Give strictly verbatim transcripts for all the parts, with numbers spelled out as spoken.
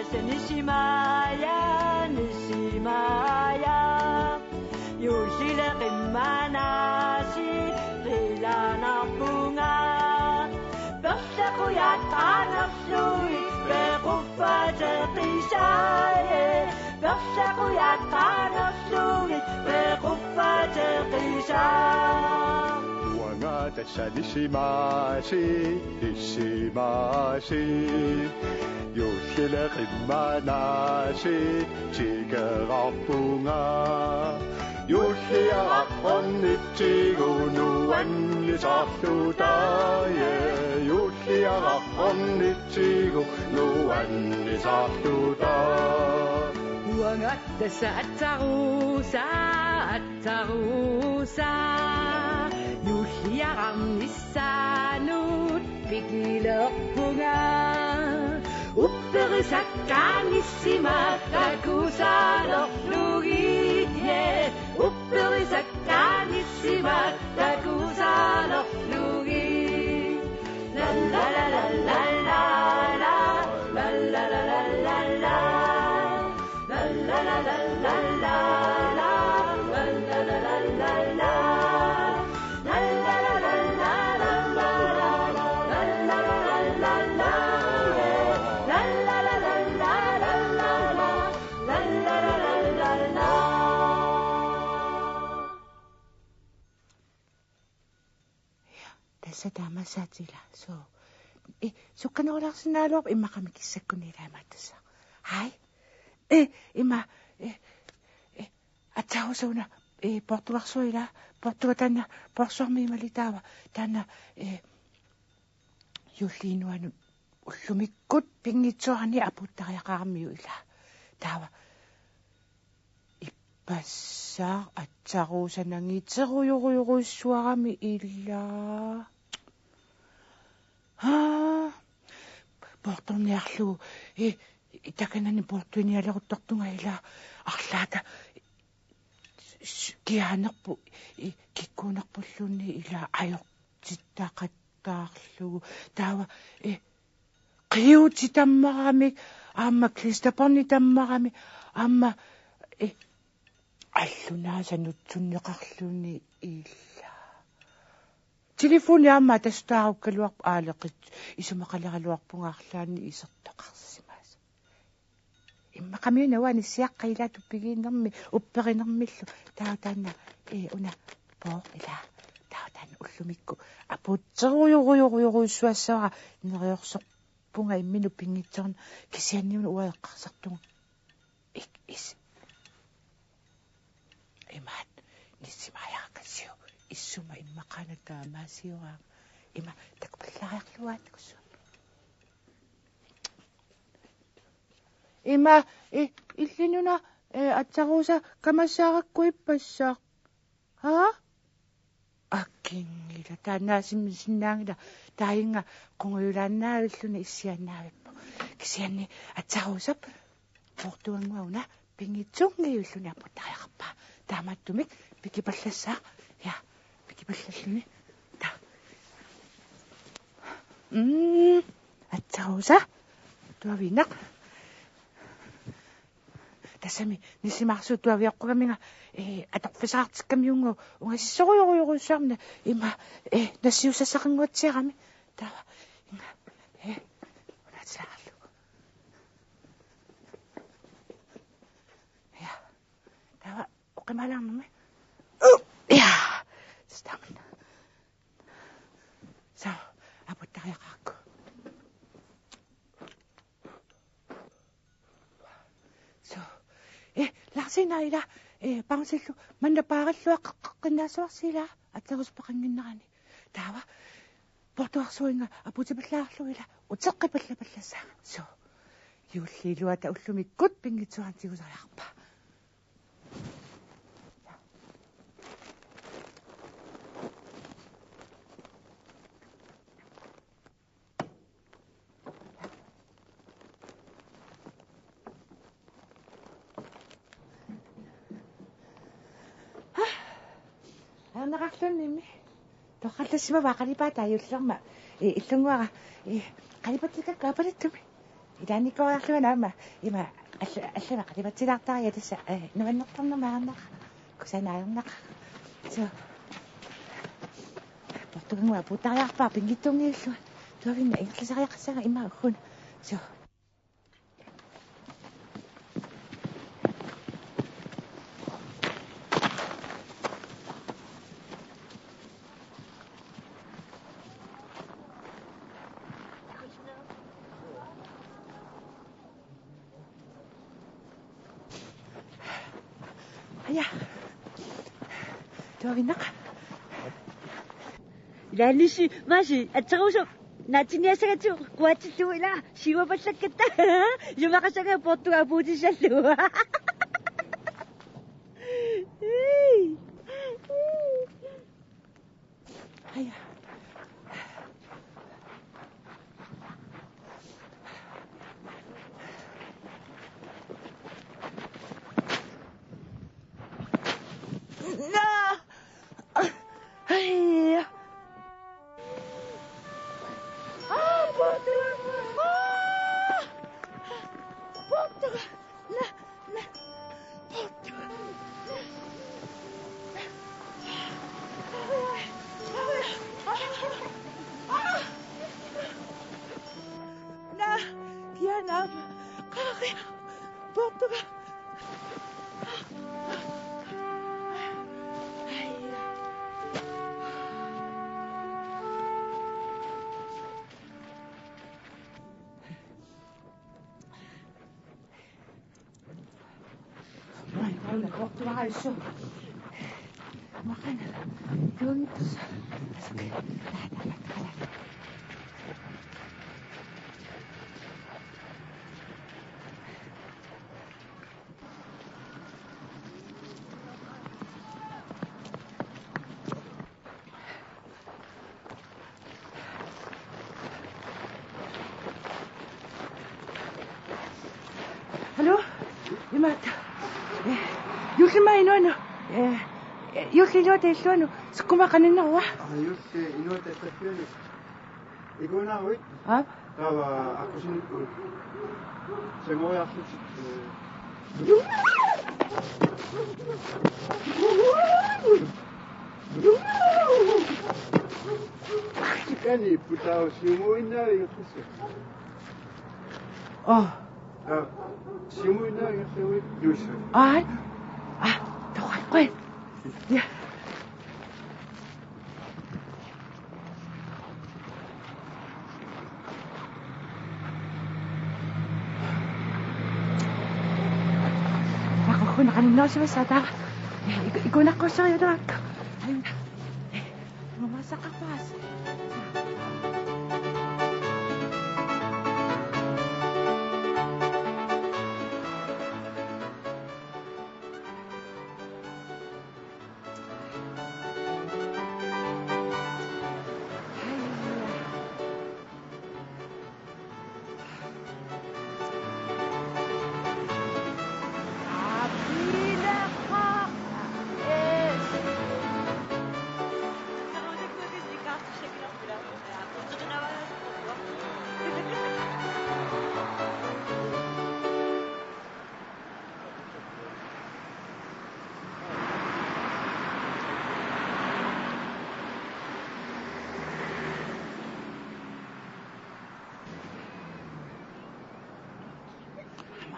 Nisimaaja, nisimaaja. Juullile qimmanaasi qilanarpunga. Perlaqujat qanerlugit pequffateqisaaja. Perlaqujat qanerlugit pequffateqisaa. Uanga tassa nisimaasi, nisimaasi. Juullile qimmanaasi tikerarpunga. Juulliaraq ornitsigu nuannisarluta, ja. Juulliaraq ornitsigu nuannisarluta. Uanga tassa atsaruusa, atsaruusa. Juulliaraq nissaanut pikilerpunga. Upperisakkaat nissimat takusaalerlugit, ja. Upperisakkaat nissimat takusaalerlugit. La la la la la la la. La la la la la la la. Tassa taamaassaaq ila. Suu. Eh, sukkanerulaarsinnaagaluarpa, immaqami kissakkunni ilaa imaattussaq. Hai. Eh, ima, eh, eh, atsaruusa una, eh, poortugarsuaq ila, poortuga taanna, poorsuarmi imali taava, taanna, eh, juulliit nuannut ullumikkut pinngitsoorani apuuttariaqaramiuk ila. Taava, ippassaaq atsaruusa nangiterujorujorujussuarami ila. Haa. Poortorniarlugu, eh, takanani poortuinialeruttortunga ila arlaata s-, kiaanerput, eh, kikkuunerpulluunniit ila ajortittaqattaarlugu. Taava, eh, qiuti tammaramik, aamma klisterbåndi tammaramik, aamma, eh, allunaasa nutsunneqarluni ila. Telefoni aamma tassa taarukkaluarpoq, aaleqit isumaqaleraluarpunga arlaannik isertoqarsimasoq. Immaqami una uani siaqqat ilaat tupigiinnermi upperinermillu. Taava taanna, eh, una pooq ila. Taava taanna ullumikkut apuutserujorujorujorujussuassavara, neriorsorpunga imminut pinngitsoorani, kisianni una uanga eqqarsartunga. Ik-, is-. Imaat, nisimaajaqqassiuk, issuma immaqaana taamaasiuaanga. Ima, takupallaariarlugu aatsaruusa. Ima, i-, illinuna, eh, atsaruusa kamassaarakku ippassaaq. Haa? Akinngila, taanna asimmi sinnaanngila, taanna qungujulaannaavilluni issiaannaavippoq. Kisianni atsaruusap poortuannguaq una pinngitsoorngiivilluni apuuttariaqarpaa. Taamaattumik pikipallassaaq. Ja, pikipallalluni. Ta. Mm, atsaruusa. Tuaviinnaq. Tassami nisimaarsuup tuavioqqugaminga, eh, atorfisaartikkamiunngu ungasissorujorujorujussuarmik, ima, eh, nassiussassaqannguatsiarami. Taava, inga, eh, unaatilaarlugu. Ja. Taava, oqimaalaarnermi. Ja. Stammen. Suu, apuuttariaqarakku. Suu. Eh, Larsina ila, eh, pausillu manna paarilluaqqeqqinnaassuarsi ila, atsaruusap peqannginnerani. Taava, poortugarsuunnga apuutipallaarlugu ila, uteqqipallapallassaanga. Suu. Juulliit iluata ullumikkut pinngitsoorani tigusariaqarpaa. Haa. Aana qarlunimi. Toqqallassimavat qalipaat ajullerma. Eh, illunnguara. Eh, qalipaatikka kaapalittumi. Ilaannikkooriarlunga aamma ima alla-, allana qalipatsilaartariga tassa, eh, nuannertarnerma ajornaqaaq, kusanarneq ajornaqaaq. Suu. Portugannguaq puuttariarpara pinngitsoorniullunga. Tuavinnaq ingerlasariaqassanga ima ugguuna. Suu. Aja. Tuavinnaq. Ilaannissi maasi aatsaat naatsiniassagatsigu quatsillugu ilaa siuapallakkatta. Isumaqassanga portuga puutissallugu. Aja. Naa! Aja. Aa, portuga. Aa! Portuga. Naa, naa. Hallo? Imaattoq? Eh, juullimmaaq inuuneq. Eh, juulli inuuneq illuunneq. Sukkumaaq qaninnerua? Aa, juulli inuuneq illuunneq. Ikuunaaruit? Aap. Taava aqqusinerput. Sangoriarlutit. Kani putau siumuinnaa iqqusi. Oh. Aa, siumuinnaa iqqusi juussu. Aa. Ah, toqaqqui. Ja. Aqqusineq qaninnersimassaaq taava. Iku-, ikuunaqqusserialuakka. Aina. Numassaqarpaas.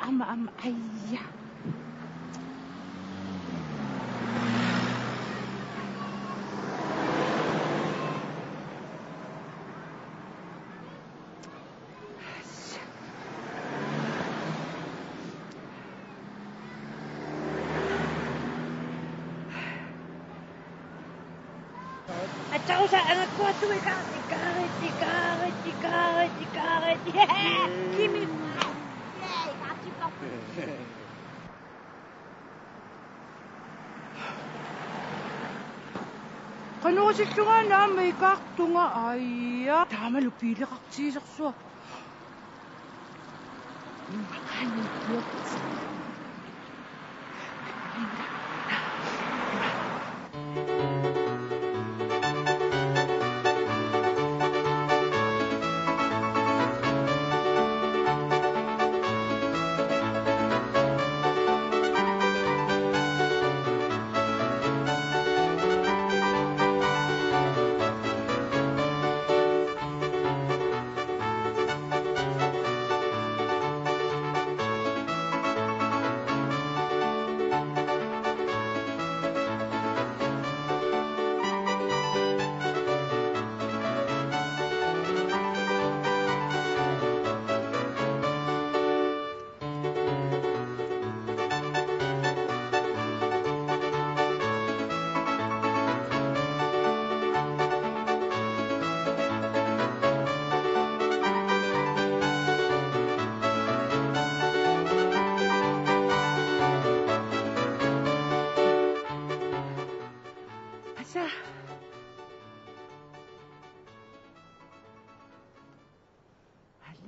Aamma, aamma, aija. Aatsaat angakkuarlugu ikaarti, ikaarti, ikaarti, ikaarti, ikaarti. Kimi. Yay, ikaartipparput. Qanoq isillunga aamma ikaartunga, aija. Taamalu biileqartigisorsuaq.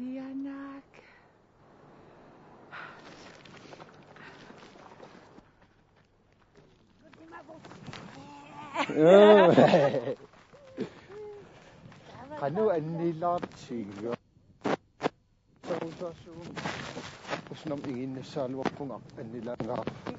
Ianaq. Qanoq annilaartigiga? Soorlu usunam iginnassagaluarpunga annilaangaarput.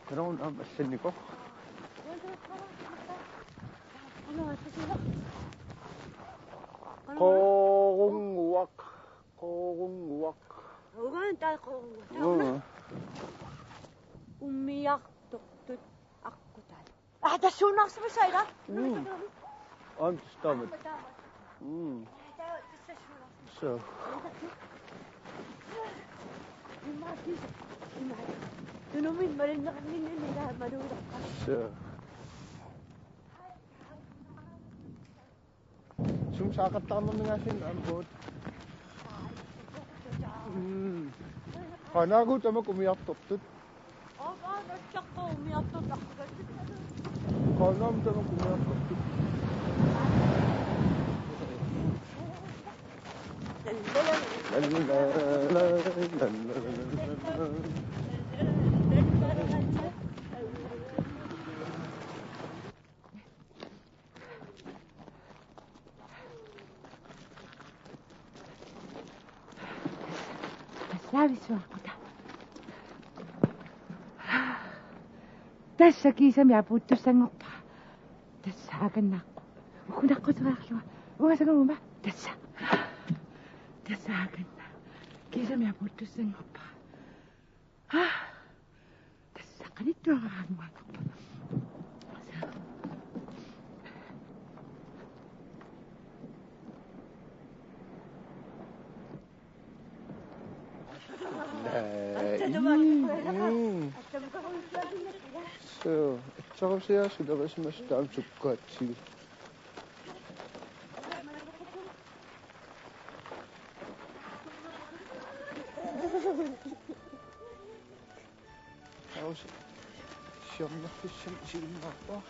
Qanoq aamma allannikoq? Qoorunguaq, qoorunguaq. Ugaan taava qoorunguaq. Umiartortut aqqutaat. Aa, tassuunaarsimassaaq ila. Mm. Aamma tassa taamak. Mm. Suu. Tunumit malinneqarninni ila malugilerpara. Suu. Sumut saaqattaarnermigaasinnaavoq. Mm. Qanoq aamma tamakku umiartortut. Qanoq aamma tamakku umiartortut. Tassa kiisami apuuttussanngorpara. Tassa aakannaaqqu. Ukkunaqquteriarlunga. Uanga sangaguma. Tassa. Tassa aakanna. Kiisami apuuttussanngorpara. Aa. Tassa qanittuaraanguaqarpa. Naa, ii, mm. Suu, itserusiaasulerisimasoq taama sukkaatsigu. Aus. Siornarfissamik isiginnaarpara.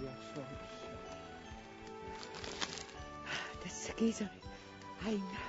Iassuarfissa. Tassa kiisami. Aina.